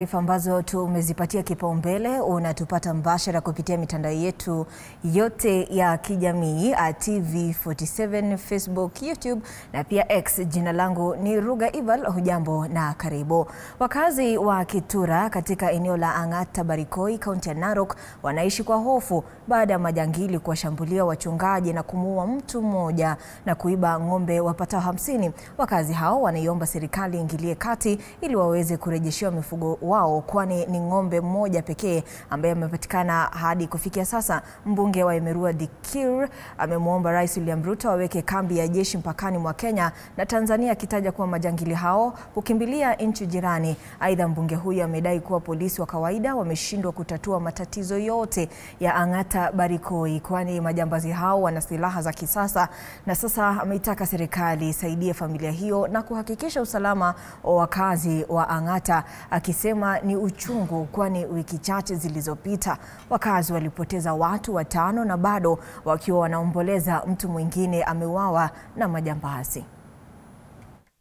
Taarifa ambazo tumezipatia kipaumbele unatupata mbashara kupitia mitandao yetu yote ya kijamii TV47, Facebook, YouTube na pia X. Jina langu ni Ruga Ival, hujambo na karibu. Wakazi wa Kitura katika eneo la Ang'ata Barikoi, kaunti ya Narok wanaishi kwa hofu baada ya majangili kuwashambulia wachungaji na kumuua mtu mmoja na kuiba ng'ombe wapatao 50. Wakazi hao wanaiomba serikali ingilie kati ili waweze kurejeshewa mifugo wao, kwani ni ng'ombe mmoja pekee ambaye amepatikana hadi kufikia sasa. Mbunge wa Emurua Dikirr amemwomba Rais William Ruto aweke kambi ya jeshi mpakani mwa Kenya na Tanzania, akitaja kuwa majangili hao hukimbilia nchi jirani. Aidha, mbunge huyu amedai kuwa polisi wa kawaida wameshindwa kutatua matatizo yote ya Ang'ata Barikoi, kwani majambazi hao wana silaha za kisasa, na sasa ameitaka serikali isaidie familia hiyo na kuhakikisha usalama wa wakazi wa Ang'ata, akisema ni uchungu kwani wiki chache zilizopita wakazi walipoteza watu 5 na bado wakiwa wanaomboleza mtu mwingine ameuawa na majambazi.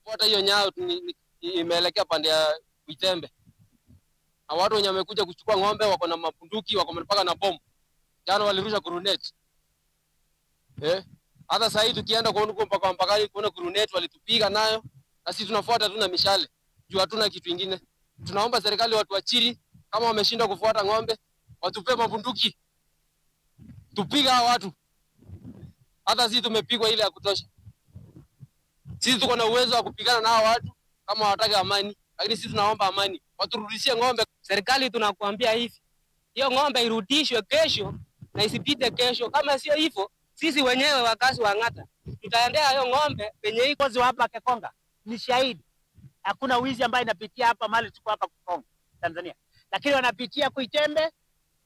Fuata hiyo nyayo imeelekea pande ya Uitembe. Na watu wenye wamekuja kuchukua ng'ombe wako na mabunduki, wako mpaka na bomu. Jana walirusha grenade. Hata sasa hivi tukienda kwa huko mpaka mpakani kuna grenade walitupiga nayo, na sisi tunafuata tu na mishale. Juu hatuna kitu kingine. Tunaomba serikali watuachiri, kama wameshindwa kufuata ng'ombe, watupe mabunduki. Tupiga hawa watu. Hata sisi tumepigwa ile ya kutosha. Sisi tuko na uwezo wa kupigana na hawa watu kama hawataki amani, lakini sisi tunaomba amani. Waturudishie ng'ombe. Serikali tunakuambia hivi, hiyo ng'ombe irudishwe kesho na isipite kesho. Kama sio hivyo, sisi wenyewe wakazi wa Ang'ata tutaendea hiyo ng'ombe penye iko. Hapa Kekonga ni shahidi. Hakuna wizi ambaye inapitia hapa mali tuko hapa Kongo Tanzania. Lakini wanapitia Kuitembe,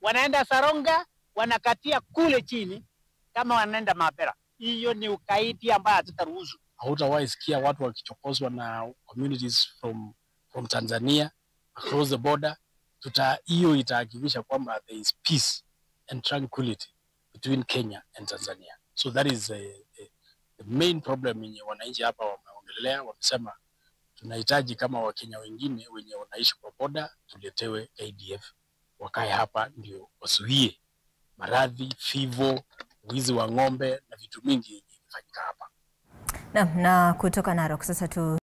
wanaenda Saronga, wanakatia kule chini kama wanaenda Mapera. Hiyo ni ukaidi ambaye hatutaruhusu. Hautawahi sikia watu wakichokozwa na communities from Tanzania across the border. Hiyo itahakikisha kwamba there is peace and tranquility between Kenya and Tanzania. So that is the main problem yenye wananchi hapa wameongelea. Wamesema tunahitaji kama Wakenya wengine wenye wanaishi kwa border tuletewe KDF wakae hapa ndio wasuie maradhi, fivo, wizi wa ng'ombe na vitu mingi yenye inafanyika hapa. Na kutoka Narok sasa tu